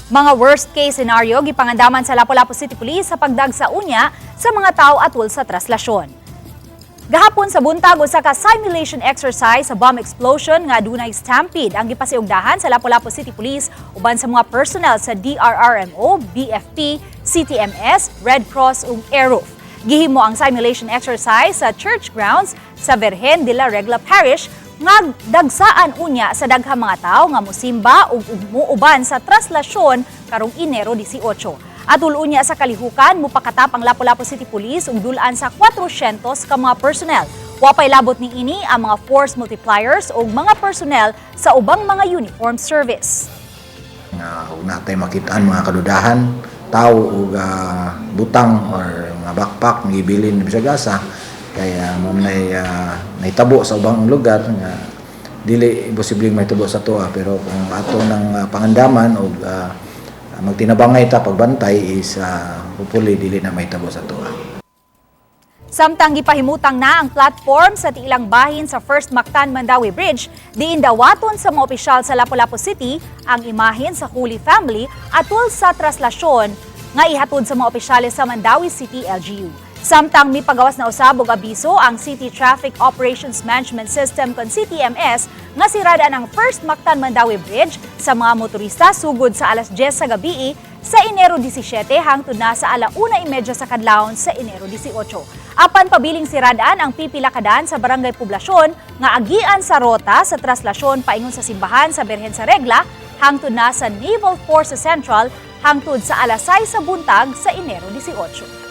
Mga worst case scenario gipangandaman sa Lapu-Lapu City Police sa pagdagsa unya sa mga tao atul sa traslasyon. Gahapon sa buntag, usa ka simulation exercise sa bomb explosion nga adunay stampede ang gipasiugdahan sa Lapu-Lapu City Police uban sa mga personnel sa DRRMO, BFP, CTMS, Red Cross ug Airoof. Gihimo ang simulation exercise sa church grounds sa Virgen de la Regla Parish nga dagsaan unya sa daghang mga tawo nga musimba ug muuban sa traslasyon karong Enero 18. Atul unya sa kalihukan, mupakatap ang Lapu-Lapu City Police ug dulaan sa 400 ka mga personnel. Wapay labot ni ini ang mga force multipliers ug mga personnel sa ubang mga uniform service. Nga ug natay makitaan mga kadudahan, tao ug butang or mga backpack nga gibilin bisag asa, kaya mao nay nahitabo sa ubang lugar nga dili imposibleng mahitabo sa atoa. Pero kung ato ng pangandaman ug magtinabangay ta pagbantay is hopefully dili na mahitabo sa atoa. Samtang gipahimutang na ang platform sa tiilang bahin sa First Mactan Mandaue Bridge, diin dawaton sa mga opisyal sa Lapu-Lapu City ang imahen sa Holy Family atul sa traslasyon nga ihatod sa mga opisyales sa Mandaue City LGU. Samtang mipagawas na usab og abiso ang City Traffic Operations Management System kon CTMS nga sirada ang First Mactan Mandaue Bridge sa mga motorista sugod sa alas 10 sa gabi sa Enero 17 hangtod na sa 1:30 sa kadlawon sa Enero 18. Apan pabiling siradaan ang pipila ka daan sa Barangay Poblasyon nga agian sa rota sa traslasyon paingon sa simbahan sa Birhen sa Regla hangtod na sa Naval Forces Central hangtod sa alas 6 sa buntag sa Enero 18.